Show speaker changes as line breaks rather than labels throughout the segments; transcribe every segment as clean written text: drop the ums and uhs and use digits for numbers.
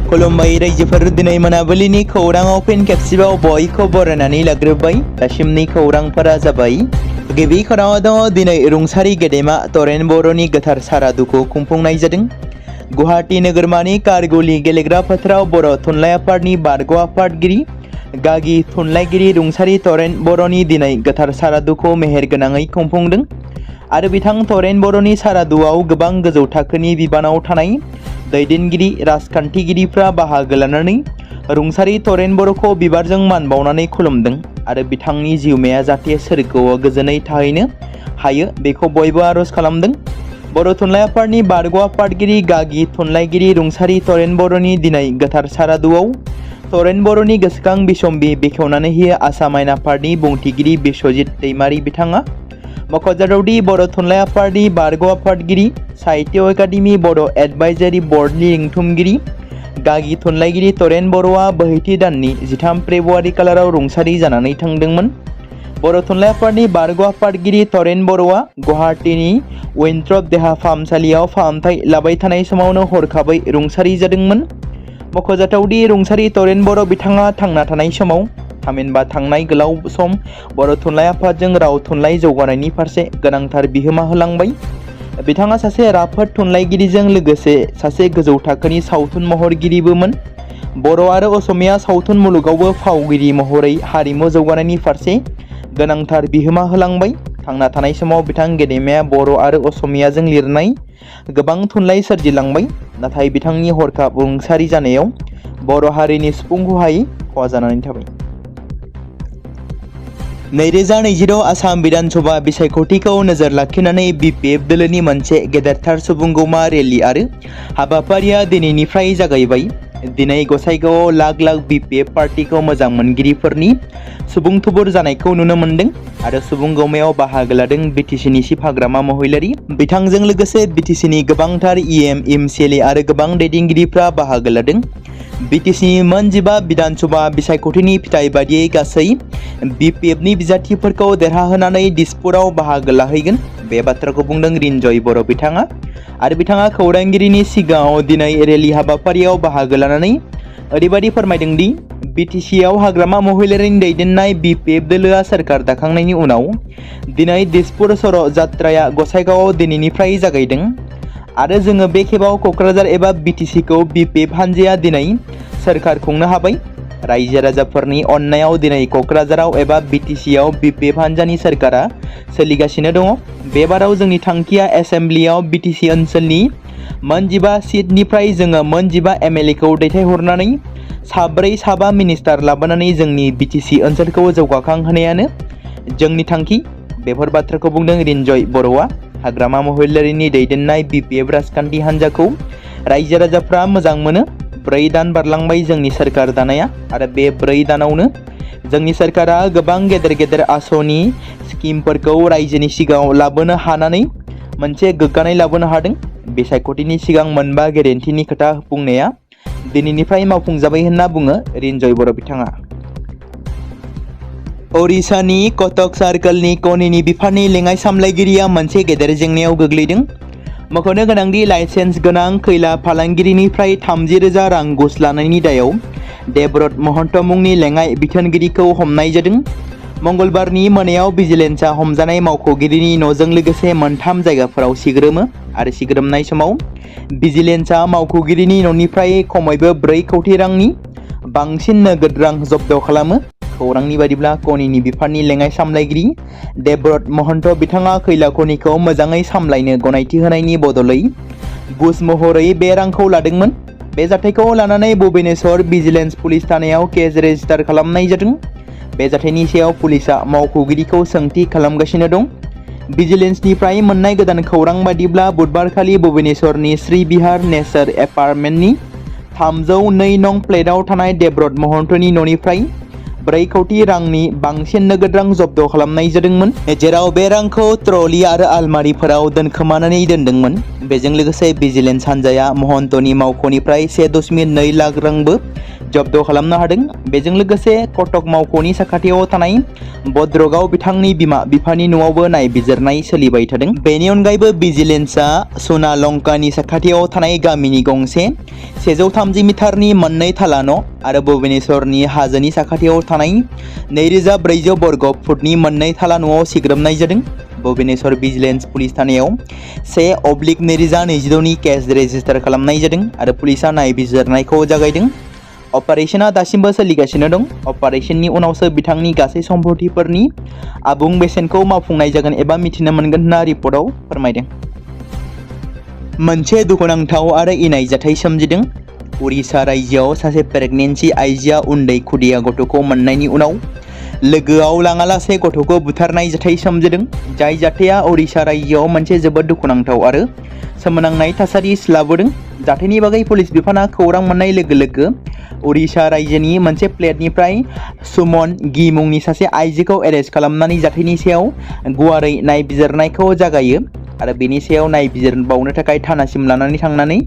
खुलुमबाय रायजोफोर दिनै मोनाबिलिनि खौराङाव फिन खेबसेबाव बयखौ बरायनानै लाग्रोबाय। दासिमनि खौरांफोरा जाबाय। गिबि खौराङाव दङ दिनै रुंसारि गेदेमा तरेन बर'नि गोथार सारादुखौ खुंफुंनाय जादों। गुवाहाटी नोगोरमानि कारगुली गेलेग्रा फोथाराव बर' थुनलाइ आफादनि बारग' आफादगिरि गागि थुनलाइगिरि रुंसारि तरेन बर'नि दिनै गोथार सारादुखौ मेहेरगोनाङै खुंफुंदों आरो बिथां तरेन बर'नि सारादुआव गोबां गोजौ थाखोनि बिबानाव थानाय दैदेनगिरि राजखान्थिगिरिफ्रा बाहागो लानानै रुंसारि तरेन बर'खौ बिबारजों मान बावनानै खुलुमदों आरो बिथांनि जिउमाया जाहाथे सोरगोआव गोजोनै थाहैनो हायो बेखौ बयबो आरज खालामदों। बर' थुनलाइ आफादनि बारग' आफादगिरि गागि थुनलाइगिरि रुंसारि तरेन बर'नि दिनै गोथार सारादुआव तरेन बर'नि गोसोखां बिसम्बि बेखेवनानै होयो आसाम आयेन आफादनि बुंथिगिरि बिश्वजित दैमारि बिथाङा। मख'जाथावदि बर' थुनलाइ आफादनि बारग' आफादगिरि साहित्य एकाडेमि बड' एडभाइजारि बर्डनि लिंथुमगिरि गागि थुनलाइगिरि तरेन बर'आ बोहैथि दाननि 13 फेब्रुवारि खालाराव रुंसारि जानानै थांदोंमोन। बर' थुनलाइ आफादनि बारग' आफादगिरि तरेन बर'आ गुवाहाटीनि विनथ्रप देहा फाहामसालियाव फाहामथाय लाबाय थानाय समावनो हरखाबै रुंसारि जादोंमोन। मख'जाथावदि रुंसारि तरेन बर' बिथाङा थांना थानाय समाव थामहिनबा थांनाय गोलाव सम बर' थुनलाइ आफादजों राव थुनलाइ जौगानायनि फारसे गोनांथार बिहोमा होलांबाय। बिथाङा सासे राफोद थुनलाइगिरिजों लोगोसे सासे गोजौ थाखोनि सावथुन महरगिरिबोमोन। बर' आरो असमिया सावथुन मुलुगावबो फावगिरि महरै हारिमु जौगानायनि फारसे गोनांथार बिहोमा होलांबाय। थांना थानाय समाव बिथां गेदेमाया बर' आरो असमियाजों लिरनाय गोबां थुनलाइ सोरजिलांबाय। नाथाय बिथांनि हरखाब रुंसारि जानायाव बर' हारिनि सुबुंखौहाय खहा जानानै थाबाय। 2026 आसाम विधानसभा बिसायख'थिखौ नोजोर लाखिनानै बिपिएफ दोलोनि मोनसे गेदेरथार सुबुंगौमा रेली आरो हाबाफारिया दिनैनिफ्राय जागायबाय। दिनै गसाइगावआव लाख लाख बिपिएफ पार्टिखौ मोजां मोनगिरिफोरनि सुबुं थुबुर जानायखौ नुनो मोन्दों आरो सुबुंगौमायाव बाहागो लादों बिटिसिनि सिफाग्रामा महिलारि। बिथांजों लोगोसे बिटिसिनि गोबांथार इएम एमसिएलए आरो गोबां दैदेनगिरिफ्रा बाहागो लादों। बिटिसिनि मोन 15 विधानसभा बिसायख'थिनि फिथाइ बादियै गासै बिपिएफनि बिजाथिफोरखौ देरहाहोनानै दिसपुराव बाहागो लाहैगोन बे बाथ्राखौ बुंदों रिन्जय बर' बिथाङा आरो बिथाङा खौरांगिरिनि सिगाङाव दिनै रेली हाबाफारियाव बाहागो लानानै ओरैबायदि फोरमायदों दि बिटिसिआव हाग्रामा महिलारिनि दैदेननाय बिपिएफ दोलोआ सोरखार दाखांनायनि उनाव दिनै दिसपुर सर' जात्राया गसाइगावआव दिनैनिफ्राय जागायदों आरो जोङो बे खेबाव क'क्राझार एबा बिटिसिखौ बिपिएफ हान्जाया दिनै सोरखार खुंनो हाबाय। रायजो राजाफोरनि अननायाव दिनै क'क्राझाराव एबा बिटिसिआव बिपिएफ हान्जानि सोरखारा सोलिगासिनो दङ। बे बाराव जोंनि थांखिया एसेम्ब्लियाव बिटिसि ओनसोलनि मोन 15 सिटनिफ्राय जोङो मोन 15 एमएलएखौ दैथायहरनानै साब्रै मिनिस्टार लाबोनानै जोंनि बिटिसि ओनसोलखौ जौगाखांहोनायानो जोंनि थांखि। बेफोर बाथ्राखौ बुंदों रिन्जय बर'आ। हाग्रामा महिलारिनि दैदेननाय बिपिएफ राजखान्थि हान्जाखौ रायजो राजाफ्रा मोजां मोनो। 4 दान बारलांबाय जोंनि सोरखार दानाया आरो बे 4 दानावनो जोंनि सोरखारा गोबां गेदेर गेदेर आसनि स्किमफोरखौ रायजोनि सिगाङाव लाबोनो हानानै मोनसे गोग्गानाय लाबोनो हादों। बिसायख'थिनि सिगां मोनबा गेरेन्टिनि खोथा बुंनाया दिनैनिफ्राय मावफुंजाबाय होनना बुङो रिन्जय बर' बिथाङा। ओडिशानि कटक सार्कलनि कनिनि बिफाननि लेङाइ सामलायगिरिया मोनसे गेदेर जेंनायाव गोग्लैदों। मख'नो गोनांदि लाइसेन्स गोनां खैला फालांगिरिनिफ्राय 30,000 रां घुस लानायनि दायाव देबब्रत महन्त मुंनि लेङाइ बिथोनगिरिखौ हमनाय जादों। मंगलबारनि मोनायाव भिजिलेन्सआ हमजानाय मावख'गिरिनि न'जों लोगोसे मोनथाम जायगाफोराव सिग्रोमो आरो सिग्रोमनाय समाव भिजिलेन्सआ मावख'गिरिनि न'निफ्राय खमैबो 4 कौटि रांनि बांसिन नोगोद रां जब्द खालामो। खौरांनि बादिब्ला कनिनि बिफाननि लेङाइ सामलायगिरि देबब्रत महन्त बिथाङा खैला खनिखौ मोजाङै सामलायनो गनायथि होनायनि बदलै घुस महरै बे रांखौ लादोंमोन। बे जाथायखौ लानानै भुबनेश्वर भिजिलेन्स पुलिस थानायाव केस रेजिस्टार खालामनाय जादों। बे जाथायनि सायाव पुलिसआ मावख'गिरिखौ सोंथि खालामगासिनो दं। भिजिलेन्सनिफ्राय मोननाय गोदान खौरां बादिब्ला बुधबारखालि भुबनेश्वरनि श्री बिहार नेचार एपार्टमेन्टनि 302 नं फ्लेटआव थानाय देबब्रत महन्तनि न'निफ्राय 4 कौटि रांनि बांसिन नोगोद रां जब्द खालामनाय जादोंमोन, जेराव बे रांखौ ट्रलि आरो आलमारिफोराव दोनखोमानानै दोनदोंमोन। बेजों लोगोसे भिजिलेन्स हान्जाया महन्तनि मावख'निफ्राय 1.2 लाख रांबो जब्द खालामनो हादों। बेजों लोगोसे कटक मावख'नि साखाथियाव थानाय बद्रगाव बिथांनि बिमा बिफानि न'आवबो नायबिजिरनाय सोलिबाय थादों। बेनि अनगायैबो भिजिलेन्सआ सना लंकानि साखाथियाव थानाय गामिनि गंसे 130 मिटारनि मोननै थाला न' आरो भुबनेश्वरनि हाजोनि साखाथियाव थानाय 2400 बर्ग फुटनि मोननै थाला न'आव सिग्रोमनाय जादों। भुबनेश्वर भिजिलेन्स पुलिस थानायाव 1/2026 नि केस रेजिस्टार खालामनाय जादों आरो पुलिसा नायबिजिरनायखौ जागायदों। अपारेशना दासिमबो सोलिगासिनो दं। अपारेशननि उनावसो बिथांनि गासै सम्पथिफोरनि आबुं बेसेनखौ मावफुंनाय जागोन एबा मिथिनो मोनगोन होनना रिपर्टआव फोरमायदों। मोनसे दुखुनांथाव आरो इनाय जाथाय सोमजिदों। उरिष्या रायजोआव सासे प्रेगनेन्सि आइजोआ उन्दै खुदिया गथ'खौ मोननायनि उनाव लोगोआव लाङालासे गथ'खौ बुथारनाय जाथाय सोमजिदों। जाय जाथाया उरिष्या रायजोआव मोनसे जोबोद दुखुनांथाव आरो सोमोनांनाय थासारि लाबोदों। जाथायनि बागै पुलिस बिफाना खौरां मोननाय लोगो लोगो उरिष्या रायजोनि मोनसे फ्लेटनिफ्राय सुमन गी मुंनि सासे आइजोखौ एरेस्ट खालामनानै जाथायनि सायाव गुवारै नायबिजिरनायखौ जागायो आरो बेनि सायाव नायबिजिरबावनो थाखाय थानासिम लानानै थांनानै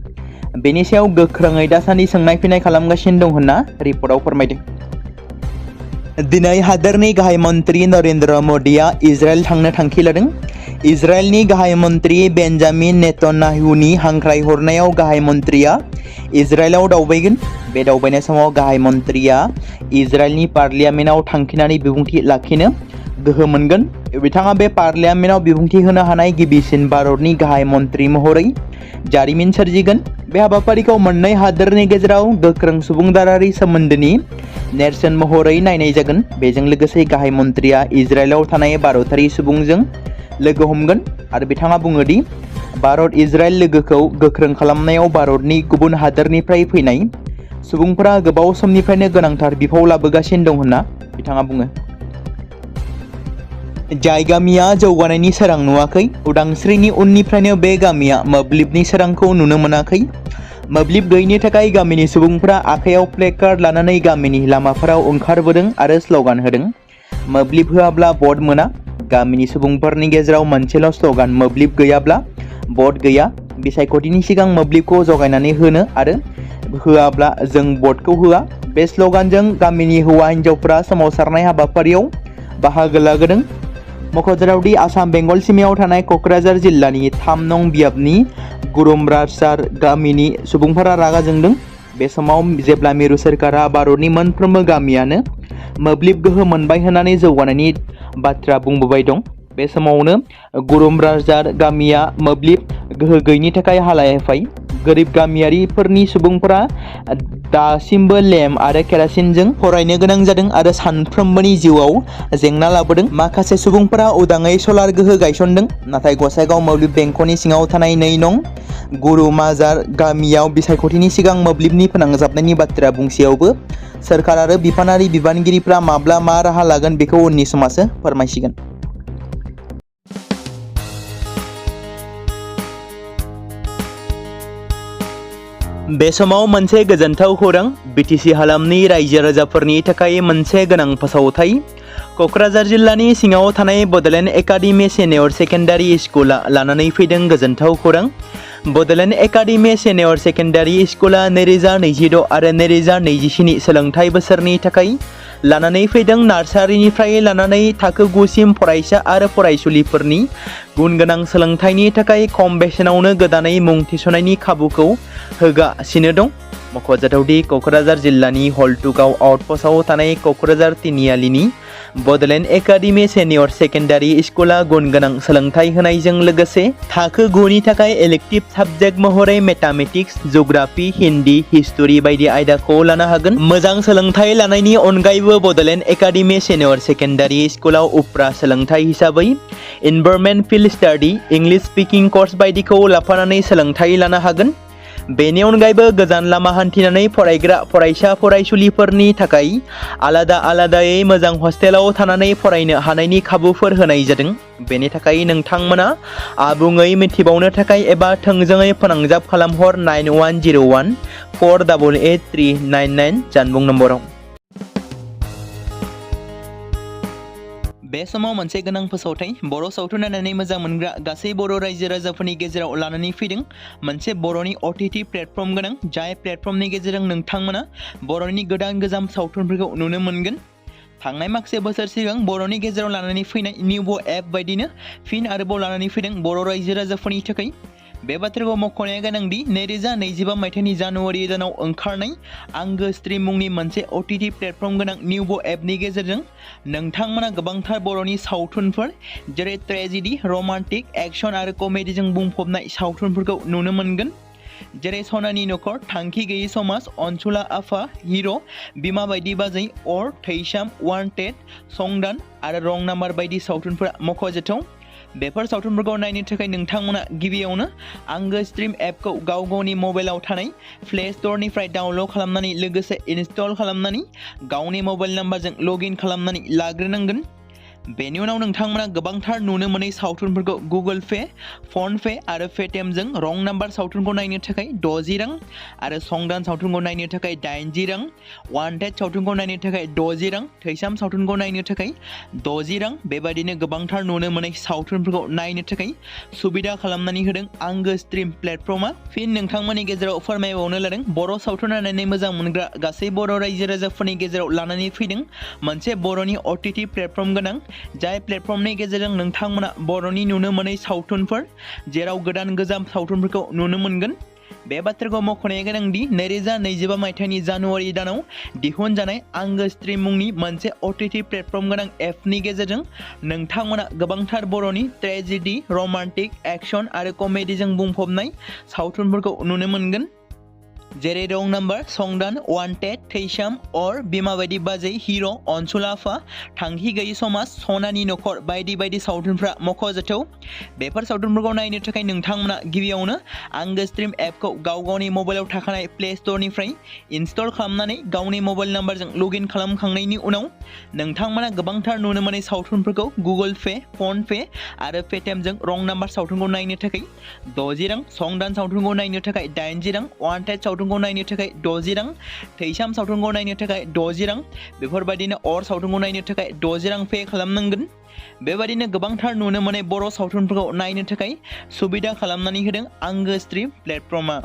बेनि सायाव गोख्रोङै दासान्दि सोंनाय फिन्नाय खालामगासिनो दं होनना रिपर्टआव फोरमायदों। दिनै हादोरनि गाहाय मन्त्रि नरेन्द्र मदिया इजराइल थांनो थांखि लादों। इजराइलनि गाहाय मन्त्रि बेन्जामिन नेतन्याहुनि हांख्रायहरनायाव गाहाय मन्त्रिया इजराइलाव दावबायगोन। बे दावबायनाय समाव गाहाय मन्त्रिया इजराइलनि पार्लियामेन्टआव थांखिनानै बिबुंथि लाखिनो गोहो मोनगोन। बिथाङा बे पार्लियामेन्टआव बिबुंथि होनो हानाय गिबिसिन भारतनि गाहाय मन्त्रि महरै जारिमिन सोरजिगोन। बे हाबाफारिखौ मोननै हादोरनि गेजेराव गोख्रों सुबुंदारारि सोमोन्दोनि नेरसोन महरै नायनाय जागोन। बेजों लोगोसे गाहाय मन्त्रिया इजराइलाव थानाय भारतारि सुबुंजों लोगो हमगोन आरो बिथाङा बुङो दि भारत इजराइल लोगोखौ गोख्रों खालामनायाव भारतनि गुबुन हादोरनिफ्राय फैनाय सुबुंफोरा गोबाव समनिफ्रायनो गोनांथार बिफाव लाबोगासिनो दं होनना बिथाङा बुङो। जाय गामिया जौगानायनि सोरां नुवाखै, उदांस्रिनि उननिफ्रायनो बे गामिया मोब्लिबनि सोरांखौ नुनो मोनाखै। मोब्लिब गैयिनि थाखाय गामिनि सुबुंफोरा आखायाव प्लेकार्ड लानानै गामिनि लामाफोराव ओंखारबोदों आरो स्ल'गान होदों। मोब्लिब होआब्ला भट मोना। गामिनि सुबुंफोरनि गेजेराव मोनसेल' स्ल'गान मोब्लिब गैयाब्ला भट गैया। बिसायख'थिनि सिगां मोब्लिबखौ जगायनानै होनो आरो होआब्ला जों भटखौ होआ। बे स्ल'गानजों गामिनि हौवा हिन्जावफोरा सोमावसारनाय हाबाफारियाव बाहागो लादों। मख'जाथावदि आसाम बेंगल सिमायाव थानाय क'क्राझार जिल्लानि 3 नं बियाबनि गुरुमराजार गामिनि सुबुंफोरा रागा जोंदों। बे समाव जेब्ला मिरु सोरखारा भारतनि मोनफ्रोमबो गामियानो मोब्लिब गोहो मोनबाय होननानै जौगानायनि बाथ्रा बुंबोबाय दं, बे समावनो गुरुमराजार गामिया मोब्लिब गोहो गैयिनि थाखाय हालाय-हाफाय। गोरिब गामियारिफोरनि सुबुंफोरा दासिमबो लेम्प आरो केरासिनजों फरायनो गोनां जादों आरो सानफ्रोमबोनि जिउआव जेंना लाबोदों। माखासे सुबुंफोरा उदाङै सलार गोहो गायसनदों, नाथाय गसाइगाव मोब्लिब बेंखननि सिङाव थानाय 2 नं गुरुमाजार गामियाव बिसायख'थिनि सिगां मोब्लिबनि फोनांजाबनायनि बाथ्रा बुंसेयावबो सोरखार आरो बिफानारि बिबानगिरिफ्रा माब्ला मा राहा लागोन बेखौ उननि समासो फोरमायसिगोन। बे समाव मोनसे गोजोनथाव खौरां। बिटिसि हालामनि रायजो राजाफोरनि थाखाय मोनसे गोनां फोसावथाय। क'क्राझार जिल्लानि सिङाव थानाय बड'लेण्ड एकाडेमि सिनियर सेकेन्डारि स्कुला लानानै फैदों गोजोनथाव खौरां। बड'लेण्ड एकाडेमि सिनियर सेकेन्डारि स्कुला 2026 आरो 2027 सोलोंथाइ बोसोरनि थाखाय लानानै फैदों नार्सारिनिफ्राय लानानै थाखो 9 सिम फरायसा आरो फरायसुलिफोरनि गुन गोनां सोलोंथाइनि थाखाय खम बेसेनावनो गोदानै मुं थिसननायनि खाबुखौ होगासिनो दं। मख'जाथावदि क'क्राझार जिल्लानि हल्टुगाव आउटपस्टआव थानाय क'क्राझार तिनिआलिनि बड'लेण्ड एकाडेमि सिनियर सेकेन्डारि स्कुला गुन गोनां सोलोंथाइ होनायजों लोगोसे थाखो 9 नि थाखाय इलेक्टिभ साबजेक्ट महरै मेथामेटिक्स, जिअ'ग्राफि, हिन्दी, हिस्टरि बायदि आयदाखौ लानो हागोन। मोजां सोलोंथाइ लानायनि अनगायैबो बड'लेण्ड एकाडेमि सिनियर सेकेन्डारि स्कुलाव उफ्रा सोलोंथाइ हिसाबै environment field study, English speaking course बायदिखौ लाफानानै सोलोंथाइ लानो हागोन। बेनि अनगायैबो गोजान लामा हान्थिनानै फरायग्रा फरायसा फरायसुलिफोरनि थाखाय आलादा आलादायै मोजां हस्टेलाव थानानै फरायनो हानायनि खाबुफोर होनाय जादों। बेनि थाखाय नोंथांमोना आबुङै मिथिबावनो थाखाय एबा थोंजोङै फोनांजाब खालामहर 9101 488 399 जानबुं नम्बराव। बे समाव मोनसे गोनां फोसावथाय बर' सावथुन नायनानै मोजां मोनग्रा गासै बर' रायजो राजाफोरनि गेजेराव लानानै फैदों मोनसे बर'नि OTT प्लेटफर्म गोनां जाय प्लेटफर्मनि गेजेरजों नोंथांमोना बर'नि गोदान गोजाम सावथुनफोरखौ नुनो मोनगोन। थांनाय माखासे बोसोर सिगां बर'नि गेजेराव लानानै फैनाय निउबो एप बायदिनो फिन आरोबाव लानानै फैदों बर' रायजो राजाफोरनि थाखाय। बे बाथ्राखौ मख'नाया गोनांदि 2025 मायथाइनि जानुवारि दानाव ओंखारनाय आंगो स्ट्रीम मुंनि मोनसे OTT प्लेटफर्म गोनां निउबो एपनि गेजेरजों नोंथांमोना गोबांथार बर'नि सावथुनफोर जेरै ट्रेजेडी, रमान्टिक, एक्शन आरो कमेडीजों बुंफबनाय सावथुनफोरखौ नुनो मोनगोन। जेरै सनानि नखर, थांखि गैयै समाज, अनसुला आफा, हिर', बिमा बायदि बाजै, अर, थैसाम, वान्टेड, संदान आरो रं नाम्बार बायदि सावथुनफोरा मख'जाथाव। बेफोर सावथुनफोरखौ नायनो थाखाय नोंथांमोना गिबियावनो आंगो स्ट्रीम एपखौ गाव गावनि मबाइलाव थानाय प्ले स्ट'रनिफ्राय डाउनल'ड खालामनानै लोगोसे इनस्टल खालामनानै गावनि मबाइल नाम्बारजों लगइन खालामनानै लाग्रोनांगोन। बेनि उनाव नोंथांमोना गोबांथार नुनो मोनै सावथुनफोरखौ गुगोल पे, फन पे आरो पेटिएमजों रं नाम्बार सावथुनखौ नायनो थाखाय 60 रां आरो संदान सावथुनखौ नायनो थाखाय 80 रां, वान्टेड सावथुनखौ नायनो थाखाय 60 रां, थैसाम सावथुनखौ नायनो थाखाय 60 रां बेबायदिनो गोबांथार नुनो मोनै सावथुनफोरखौ नायनो थाखाय सुबिदा खालामनानै होदों आंगो स्ट्रीम प्लेटफर्मा। फिन नोंथांमोननि गेजेराव फोरमायबावनो लादों बर' सावथुन नायनानै मोजां मोनग्रा गासै बर' रायजो राजाफोरनि गेजेराव लानानै फैदों मोनसे बर'नि OTT प्लेटफर्म गोनां जाय प्लेटफर्मनि गेजेरजों नोंथांमोना बर'नि नुनो मोनै सावथुनफोर जेराव गोदान गोजाम सावथुनफोरखौ नुनो मोनगोन। बे बाथ्राखौ मख'नाया गोनांदि 2025 मायथाइनि जानुवारि दानाव दिहुनजानाय आंगो स्ट्रीम मुंनि मोनसे OTT प्लेटफर्म गोनां एपनि गेजेरजों नोंथांमोना गोबांथार बर'नि ट्रेजेडी, रमान्टिक, एक्शन आरो कमेडीजों बुंफबनाय सावथुनफोरखौ नुनो मोनगोन। जेरै रं नाम्बार, संदान, वान्टेड, थैसाम, अर, बिमा बायदि बाजै, हिर', अनसुला आफा, थांखि गैयै समाज, सनानि नखर बायदि बायदि सावथुनफ्रा मख'जाथाव। बेफोर सावथुनफोरखौ नायनो थाखाय नोंथांमोना गिबियावनो आंगो स्ट्रीम एपखौ गाव गावनि मबाइलाव थाखानाय प्ले स्ट'रनिफ्राय इनस्टल खालामनानै गावनि मबाइल नाम्बारजों लगइन खालामखांनायनि उनाव नोंथांमोना गोबांथार नुनो मोनै सावथुनफोरखौ गुगोल पे, फन पे आरो पेटिएमजों रं नाम्बार सावथुनखौ नायनो थाखाय 60 रां, संदान सावथुनखौ नायनो थाखाय 80 रां, वान्टेड सावथुनखौ नायनो थाखाय 60 रां, थैसाम सावथुनखौ नायनो थाखाय 60 रां बेफोरबायदिनो अर सावथुनखौ नायनो थाखाय 60 रां पे खालामनांगोन। बेबायदिनो गोबांथार नुनो मोनै बर' सावथुनफोरखौ नायनो थाखाय सुबिदा खालामनानै होदों आंगो स्ट्रीम प्लेटफर्मा।